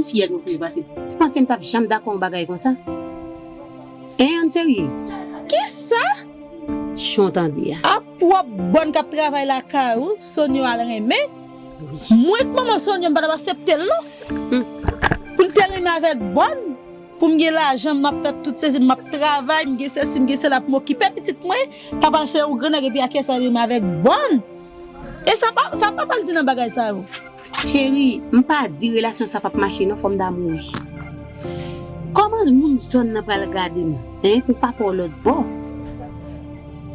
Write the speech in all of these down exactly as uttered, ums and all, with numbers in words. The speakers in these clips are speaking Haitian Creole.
fiyèl mwen pou yo pase. Ou panse m t ap janm dakò yon bagay konsa? Hein, ann serye? Kisa? Jan w tande a. A pwòp bòn k ap travay lakay ou, Sonyo al renmen? Mwen k manman Sonyo, m pa t ap aksepte l non. Hmm. Pou l te renmen avèk bòn, pou m gen lajan, m ap fè tout sezi, m ap travay, m gen sesi, m gen sela pou m okipe pitit mwen. Papa l se yon grannèg epi a kiyès l al renmen avèk bòn? E sa pa, sa papa l di nan bagay sa yo? Cheri, m pa di relasyon sa p ap mache non, fò m ta mouri. Kòman moun zòn nan pral gade m, hein, pou papa w lòt bò?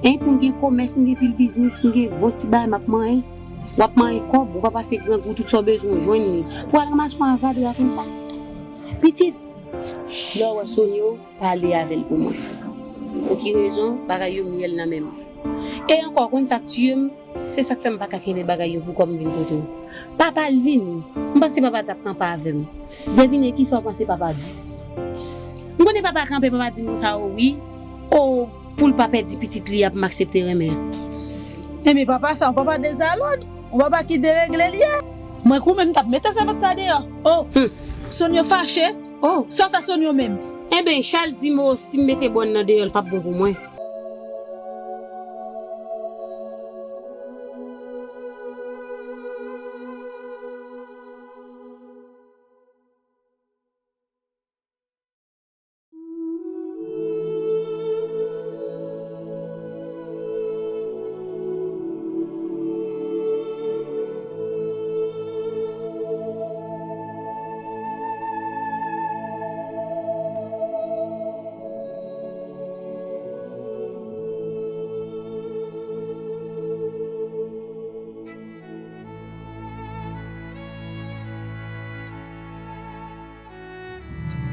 Hein, pou m gen komès, m gen pil biznis, m gen bon ti bagay m ap manyen. W ap manyen kòb, ou pa pase grangou, tout sa w bezwen w jwenn li. Pou al ranmase yon avadra konsa. Pitit, lè w wè Sonyo, pale avè l pou mwen. Pou ki rezon? Bagay yo myèl nan men m. E ankò, konn sa k tiye m? Se sa k fè m pa ka kenbe bagay yo pou kò m vin kote w. Papa l vini. M panse papa t ap kanpe avè m. Devine kisa w panse papa di? M konnen papa kanpe, papa di m konsa, o wi. O, pou l pa pèdi pitit li a pou m aksepte renmen an. Enben papa sa, yon papa dezalòd, yon papa ki deregle l ye. Mwen kwè menm m t ap mete sèvant sa deyò. O, hmm. Sonyo fache. O, sa w fè Sonyo menm? Enben, Chal di m o, si m mete bòn nan deyò, l p ap bon pou mwen.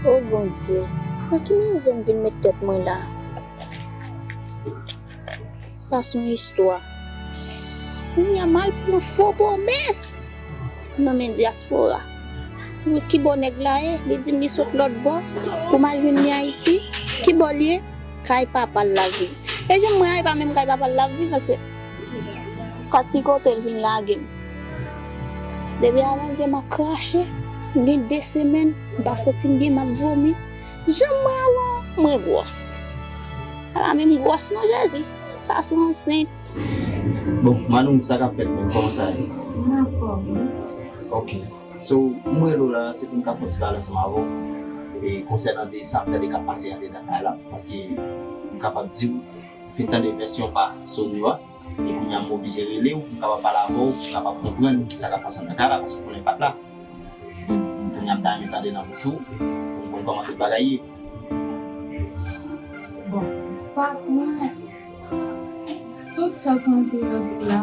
O Bondye, nan ki mizè m vin met tèt mwen la? Sa se yon istwa. Kounye a m al pran fo pwomès nan men dyaspora. Wi, kibò nèg la ye? Li di m li sot lòt bò pou m al jwenn li Ayiti. Kibò l ye? Kay papa l l ap viv. E jan m wè a, e pa menm kay papa l l ap viv, paske kat ki kote l vin lage m. Depi avan zyè m ap krache, m gen de semèn, m pa santi m byen, m ap vomi. Jan m wè a la, mwen gwòs. Ala menm gwòs non Jezi. Sa se ansent. Bon, Manou, sa k ap fèt menm? Kòman sa ye? Mwen anfòm, wi. Ok. So, m rele w la, se pou m ka fè yon ti pale ansanm avè w. E konsènan de sa m tande k ap pase anndan kay la, paske m kapab di w, m fin tande vèsyon pa Sonyo a, e kounye a m oblije rele w, m kapab pale avè w, m kapab konprann sa k ap pase anndan kay la, paske w konnen m pa t la. Kounye a m ta renmen tande nan bouch ou, pou m konn kòman tout bagay ye. Bon, pa pran tout sa w tande yo di la,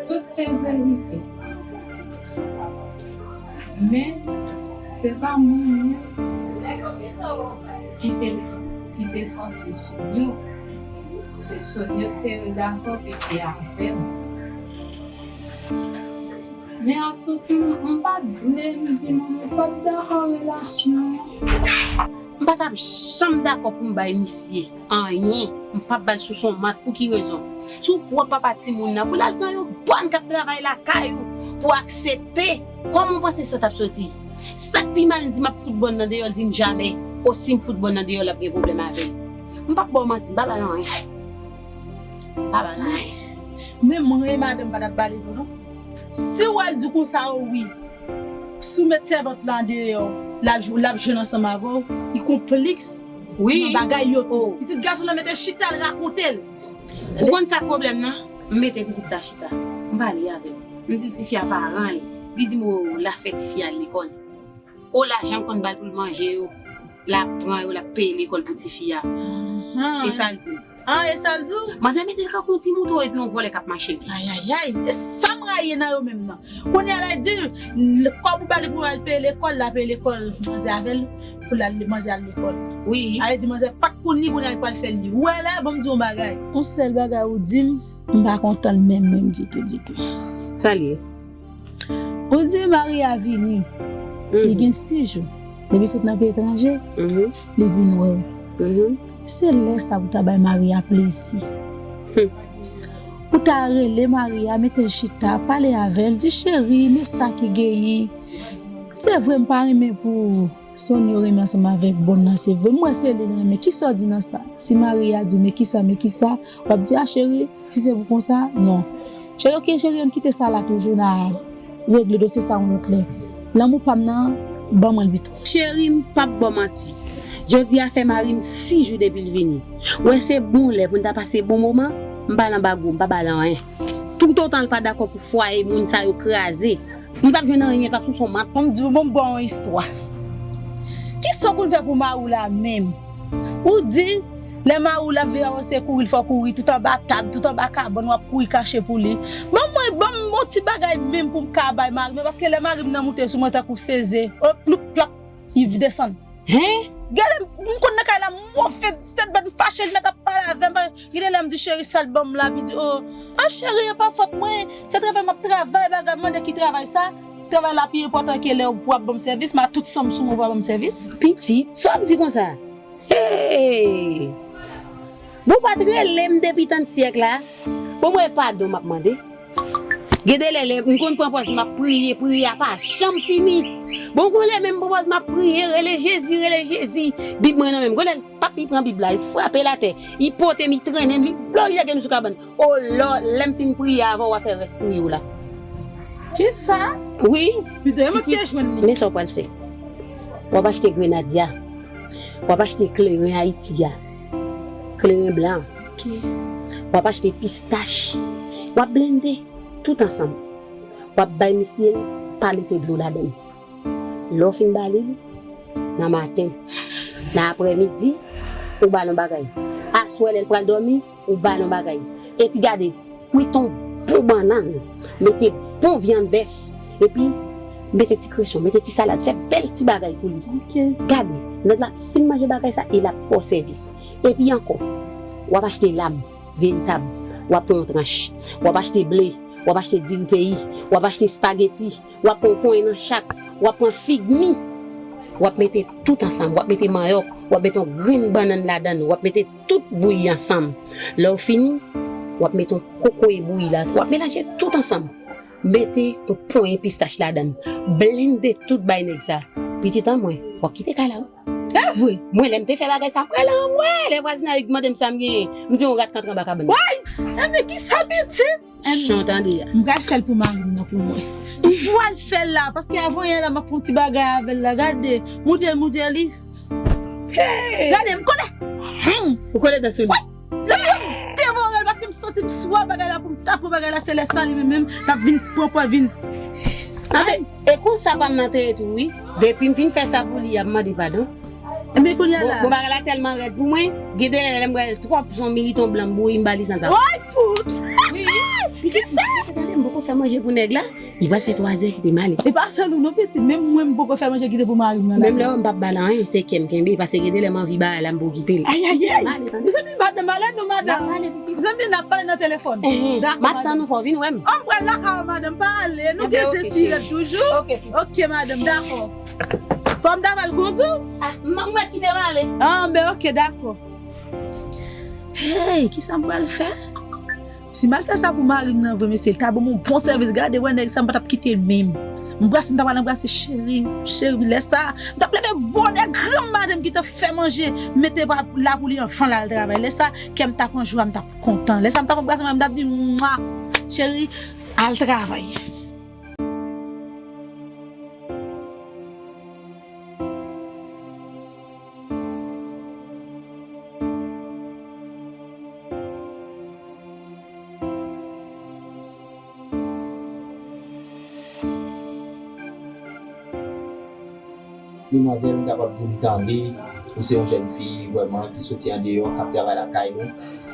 tout se verite. Men, se pa mwen menm ki te, ki te fòse Sonyo. Se Sonyo ki te dakò pou l te avè m. Men ak tout, m, m pa t vle, m di manman m p ap dakò relasyon an. M pa t ap janm dakò pou m bay misye anyen. M p ap ba l sou son mat. Pou ki rezon? Sou pwòp papa timoun nan, pou l al pran yon bòn k ap travay lakay ou, pou aksepte. Kòman w panse sa t ap soti? Sa k pi mal, m di m ap fout bòn nan deyò, l di m jamè. O, si m fout bòn nan deyò, l ap gen pwoblèm avè l. M p ap ba w manti, m pa ba l anyen. M pa ba l anyen. Menm mwen, madanm pa t ap ba li pou nou. Si w al di konsa, o wi. Si w met sèvant la andeyò, l ap, l ap jwenn ansanm avè w, li konplis nan bagay yo tou. Pitit gason nan mete chita, l rakonte l. Ou konn sa k pwoblèm nan? M mete pitit la chita. M pale avè l. M di l tifi a pa ranyen. Li di m, o, l ap fè tifi a al lekòl. O, lajan m konn ba l pou l manje yo, l ap pran yo, l ap peye lekòl pou tifi a. E sa l di m. An, e sa l di w? Manzè mete l kankou yon ti mouton epi yon vòlè k ap mache l. Ayayay, e sa m rayi nan yo menm nan. Kounye a la di l, kòb ou ba li pou l al peye lekòl, l ap peye lekòl manzè avè l, pou l al, manzè al lekòl. Wi. A vle di manzè pa t konn li, kounye a li pral fè l li. Ou wè la, ban m di w yon bagay. Yon sèl bagay ou di m, m pa kontan l menm, menm ditou, ditou. Sa l ye? Ou di Maria vini, li gen sis jou. Depi sot nan peyi etranje, li vin wè w. Se lè sa pou ta bay Maria plezi. Pou ta rele Maria, mete l chita, pale avè l, di, cheri, men sa ki genyen. Se vre, m pa renmen pou Sonyo renmen ansanm avèk Bon nan, se vre. M wè se li l renmen. Kisa w di nan sa? Si mari a di w, men kisa, men kisa, w ap di, a cheri, si se pou konsa, non. Cheri, oke, cheri, ann kite sa la toujou, n a regle dosye sa yon lòt lè. Lanmou pa m nan, ban mwen l pito. Cheri, m p ap ba w manti. Jodi a fè mari m sis jou depi l vini. Wè se bon lè pou n ta pase bon moman, m pa nan bago, m pa ba l anyen. Toutotan l pa dakò pou fwaye moun sa yo kraze, li p ap jwenn anyen, li p ap sou son mat. Ban m di w, ban m ba w yon istwa. Kisa w konn fè pou mari w la menm? Ou di, lè mari w la ap veye avè w, se kouri l fè w kouri, tout anba tab, tout anba kabann, w ap kouri kache pou li. Ban mwen, ban m yon ti bagay menm pou m ka bay mari m, paske lè mari m nan moute sou mwen tankou seze, o ploup plap, li desann. Hen? Gade, m konn nan kay la, m move, sèt bèt, m fache, li mèt ap pale avè m. Gen de lè m di, cheri, sa l ban m la, li di, o, a cheri, e pa fòt mwen, se travay m ap travay, bagay, m mande ki travay sa, travay la pi enpòtan ke lè w pou ap ban m sèvis, m a tout san m sou mwen pou ap ban m sèvis. Pitit, sa w ap di konsa? Hey! Bon, w pa t rele m depi tan syèk la. Bon, mwen, padon m ap mande. Gen de lè, lè m konn pran pòz m ap priye, priye a pa janm fini. Bon, gon lè menm pran pòz m ap priye, rele Jezi, rele Jezi. Bib mwen nan men m. Gon lè pap li pran Bib la, li frape l atè. Li pote m, li trennen m, li blow, li lage m sou kabann. O Lòd, lè m fin priye avè w, w a fè rès priye w la. Kisa? Wi. Pito, e mwen ki te jwenn li. Men sa w pral fè. W ap achte grenadya. W ap achte kleren Ayiti a. Kleren blan. Ok. W ap achte pistach. W ap blende tout ansanm. W ap bay misye l, pa mete dlo ladan l. Lè w fin ba li l, nan maten, nan aprèmidi, ou ba l yon bagay. Aswè, lè l pral dòmi, ou ba l yon bagay. Epi gade, kwit yon bon bannann, mete bon vyann bèf, epi mete ti kreson, mete ti salad, fè bèl ti bagay pou li. Ok. Gade, nèg la fin manje bagay sa, e l ap ba w sèvis. Epi ankò, w ap achte lam, veritab, w ap pran yon tranch, w ap achte ble, w ap achte diri peyi, w ap achte espageti, w ap pran yon ponyen nan chak, w ap pran figmi, w ap mete tout ansanm, w ap mete manyòk, w ap mete yon grenn bannann ladan l, w ap mete tout bouyi ansanm. Lè w fini, w ap mete yon kokoye bouyi la, w ap melanje tout ansanm. Mete yon ponyen pistach ladan l. Blende tout bay nèg sa. Pitit an mwen, w ap kite kay la wi. E vre? Mwen, lè m te fè bagay sa, m prale anmwe. Lè vwazinay mande m sa m genyen, m di yon rat k antre anba kabann nan. Way! Enben, kisa pitit? Jan w tande a. M pral fè l pou mari m nan pou mwen. M pral fè l la, paske avan yè la, m ap fè yon ti bagay avè l la. Gade, moute l, moute li. Hey! Gade, m konnen. Hmm! Ou konnen dans sou li? Wi! Lè m devore l, paske m santi m swa bagay la pou m ta pran bagay la, se lè sa li menm, menm, l ap vin pran pwa vin. Anben, e konsa pa m nan te ye tou, wi. Depi m fin fè sa pou li, ap mande padon. Ebyen, kounye a la. Bon, bon, bagay la tèlman rèd pou mwen, gen de lè lè m wè l twòp, son militon blan m bouyi, m ba li san sa. Woy, fout! Wi, wi. Kisa? Tande, m poko fè manje pou nèg la. Li pral fè twazè kite m ale. E pa sèl ou non, pitit. Menm mwen, m poko fè manje kite pou mari m nan la. Menm lè m p ap ba l anyen, se kè m kenbe, paske gen de lè m anvi ba l la, m pa okipe l. Ayayay! Mezanmi, madanm, ale non, madanm. N ap pale, pitit. Mezanmi, n ap pale nan telefòn. Dakò, madanm. M ap tann ou, fò w vin wè m. An, m pral lakay ou, madanm, pa ale. Nou gen senti rèd toujou. Ok, pitit. Ok, madanm, dakò. Fò m ta pral kondi w. Ah, m, m mèt kite m ale. Anben, ok, dakò. Hey, kisa m pral fè? Si m al fè sa pou mari m nan vre, mesye, li ta ban m yon bon sèvis. Gade, wè nèg sa, m pa t ap kite l menm. M brase, m ta pral anbrase cheri, cheri, lè sa, m t ap leve bonè, granm madanm ki t ap fè manje, mete pa, la pou li anvan l al travay. Lè sa, kè m t ap an jwa, m t ap kontan. Lè sa, m t ap anbrase mari m, m t ap di, mwa, cheri, al travay. Demwazèl, m kapab di m tande ou se yon jèn fi vrèman ki soti andeyò, k ap travay lakay nou.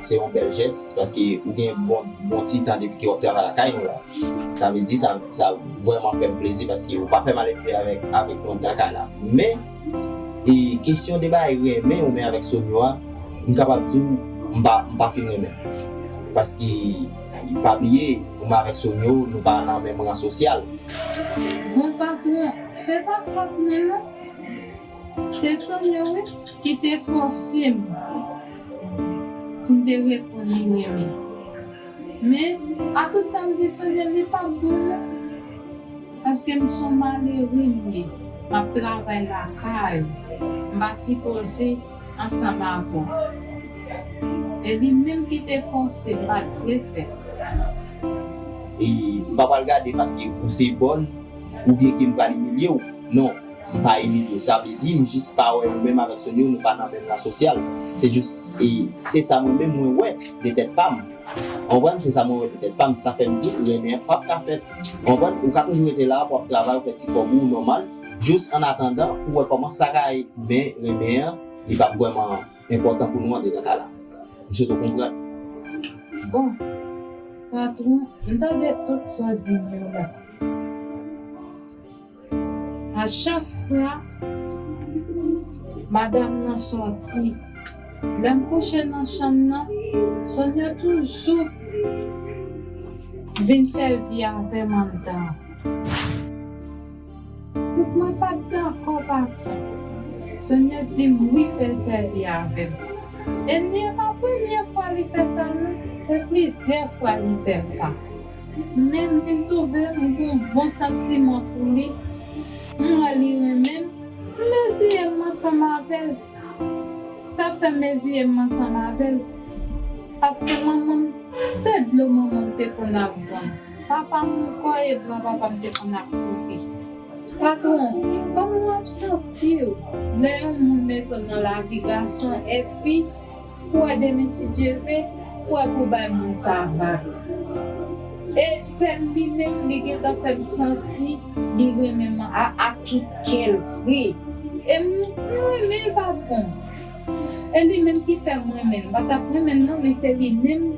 Se yon bèl jès, paske ou gen bon, bon ti tan depi ke w ap travay lakay nou la. Sa vle di, sa, sa vrèman fè m plezi, paske ou pa fè malefè avèk, avèk nou nan kay la. Men, e kesyon de bagay renmen ou men avèk Sonyo a, m kapab di w, m pa, m pa fin renmen. Paske, pa bliye, ou men avèk Sonyo, nou pa nan menm ran sosyal. Bon patwon, se pa fòt mwen non. Se Sonyo wi ki te fòse m pou m te reponn li renmen. Men, a tout sa m te sonje, li pa t bon non. Paske m se yon malere m ye, m ap travay lakay ou, m pa sipoze ansanm avè w. E li menm ki te fòse m, m pa t vle fè. E m pa pral gade paske ou se bòn, oubyen ke m pral imilye w. Non, m pa imilye w. Sa vle di, m jis pa wè ou menm avèk Sonia, nou pa nan menm ran sosyal. Se jis, e se sa mwen menm mwen wè de tèt pa m. Ou konprann? Se sa mwen wè de tèt pa m. Sa fè m di, renmen an p ap ka fèt. Ou konprann? Ou ka toujou rete la, pou w ap travay, ou fè ti kòb ou, nòmal. Jis an atandan, pou w wè kòman sa ka ye. Men renmen an, li p ap vrèman enpòtan pou nou an dedan ka la. M swete w konprann. Bon, patwon, m tande tout sa w di m yo la. A chak fwa madanm nan sòti, lè m kouche nan chanm nan, Sonia toujou vin sèvi avè m anndan. Tout mwen pa t dakò, patwon. Sonia di m wi, fè l sèvi avè m. E li pa premye fwa li fè sa non, se plizyè fwa li fè sa. Men m vin twouve m gen yon bon santiman pou li. M wè li renmen m, m meziye m ansanm avè l. Sa fè m meziye m ansanm avè l. Paske manman m, se dlo manman m te konn ap vann. Papa m ankò, e bra papa m te konn ap koupe. Patwon, kòman w ap santi w lè yon moun mete w nan lavi gason epi ou wè demen si Dye ve, ou wè pou bay moun sa vag? E sèl li menm li gentan fè m santi li renmen m a, a tout kè l vre. E m, m renmen l, patwon. E li menm ki fè m renmen l. M pa t ap renmen l non, men se li menm,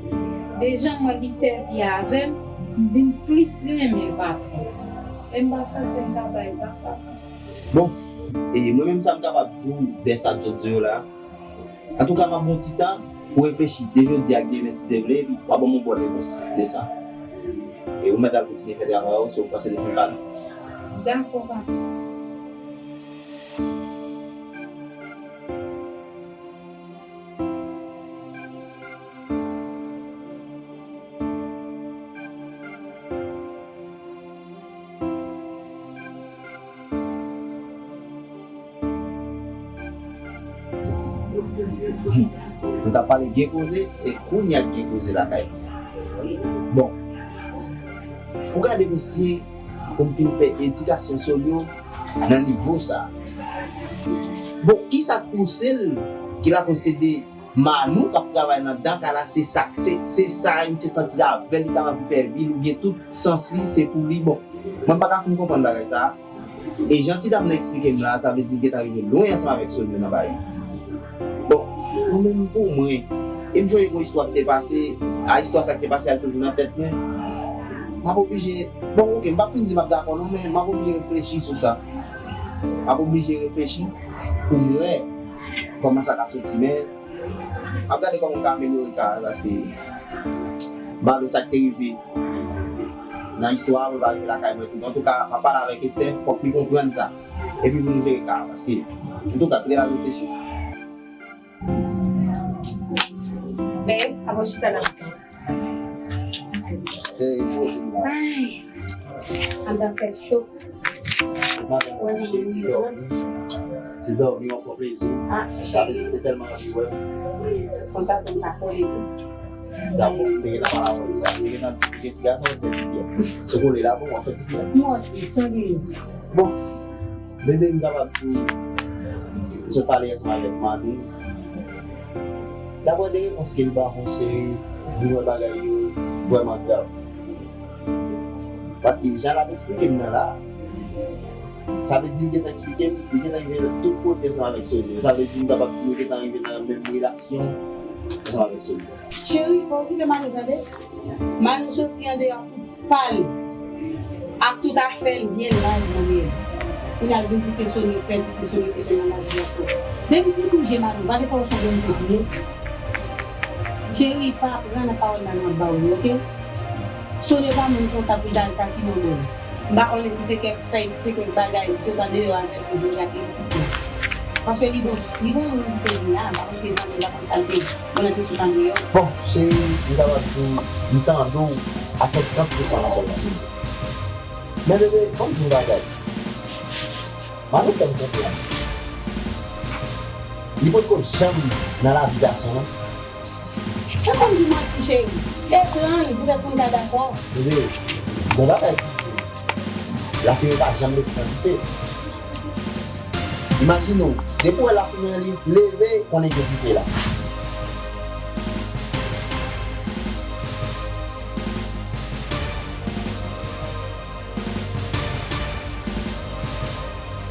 deja m wè li sèvi avè m, m vin plis renmen l, patwon. E m pa santi m ka bay vag, patwon. Bon, e mwen menm sa m kapab di w de sa m sot di w la. Antouka, m ap ba w ti tan pou reflechi de jodi ak demen si Dye vle, epi w a ban m yon bon repons de sa. E ou mèt al kontinye fè travay ou, si w panse li fin pale. Dakò, patwon. Nou t ap pale gen koze, se kounye a k gen koze lakay. Bon, ou gade mesye, pou m fin fè edikasyon Sonia nan nivo sa. Bon, kisa k pouse l, ki lakoz se de Manou k ap travay nan dan kay la, se sa, se, se sa misye santi avè l, li ta anvi fè vi l, oubyen tout sans li, se pou li. Bon, mwen m pa ka fin konprann bagay sa a. E jan ti dam nan eksplike m la, sa vle di l gentan rive lwen ansanm avèk Sonia nan bagay. Bon, mwen menm pou mwen, e m sonje gon istwa ki te pase, a istwa sa ki te pase a toujou nan tèt mwen. M ap oblije, bon, oke, m p ap fin di m ap dakò non, men m ap oblije reflechi sou sa. M ap oblije reflechi pou m wè kòman sa ka soti, men m ap gade kòman m ka amelyore ka a, paske m pa vle sa k te rive nan istwa a pou l pa rive lakay mwen tou. Antouka, m ap pale avèk Esther, fòk li konprann sa. Epi pou nou jere ka a, paske, antouka, kite l al reflechi. Babe, avan w chita nan mitan. Ay, anndan fè cho. Madanm, se dòmi. Se dòmi, w ap pran plezi w. Ah, cheri. Sa vle di w te tèlman anvi wè m. Konsa tou m ka kole tou. Dakò, m te gentan pale avè w de sa. M te gentan di, gen ti gason, gen ti fi. Sou kole la, bon, w ap fè ti fi a. Non, sòri. Bon, bebe, m kapab di w, m sot pale ansanm avèk Manou. Daprè de repons ke l ban mwen, cheri, m wè bagay yo vrèman grav. Paske jan l ap eksplike m nan la, sa vle di l gentan eksplike m, li gentan rive tout kote ansanm avèk Sonia. Sa vle di m kapab di nou gentan rive nan menm relasyon ansanm avèk Sonia. Cheri, pa okipe Manou tande. Manou soti andeyò ak tout pa l, ak tout afè l byen laj nan men l. Kounye a l vin di se Sonia k pèdi, se Sonia ki te nan laj gason. Depi w fin bouje Manou, pa gen pawòl sa w konn se byen. Cheri, pa pran nan pawòl Manou ap ba w yo, oke? Sonia pa moun konsa pou l ta, ta kite w menm. M pa konnen si se kèk fèy, si se kèk bagay, m sot andeyò avè l pou vin gate l ti pye. Paske li bon, li bon moun ki te vin la, m pa konn si se sa, m pa konn sa l te di. Mwen nan te sot andeyò. Bon, cheri, m kapab di w, m tande w a sèt san pou san nan sa w di. M Men bebe, ban m di w yon bagay. Manou fè m konprann li potko janm nan lavi gason non. Ou konn di manti cheri. E plan l poutèt pou n ka dakò. Bebe, bon bagay pou di w. Lafimen pa janm mete san dife. Imajine w, depi w wè lafimen li leve, konnen gen dife la.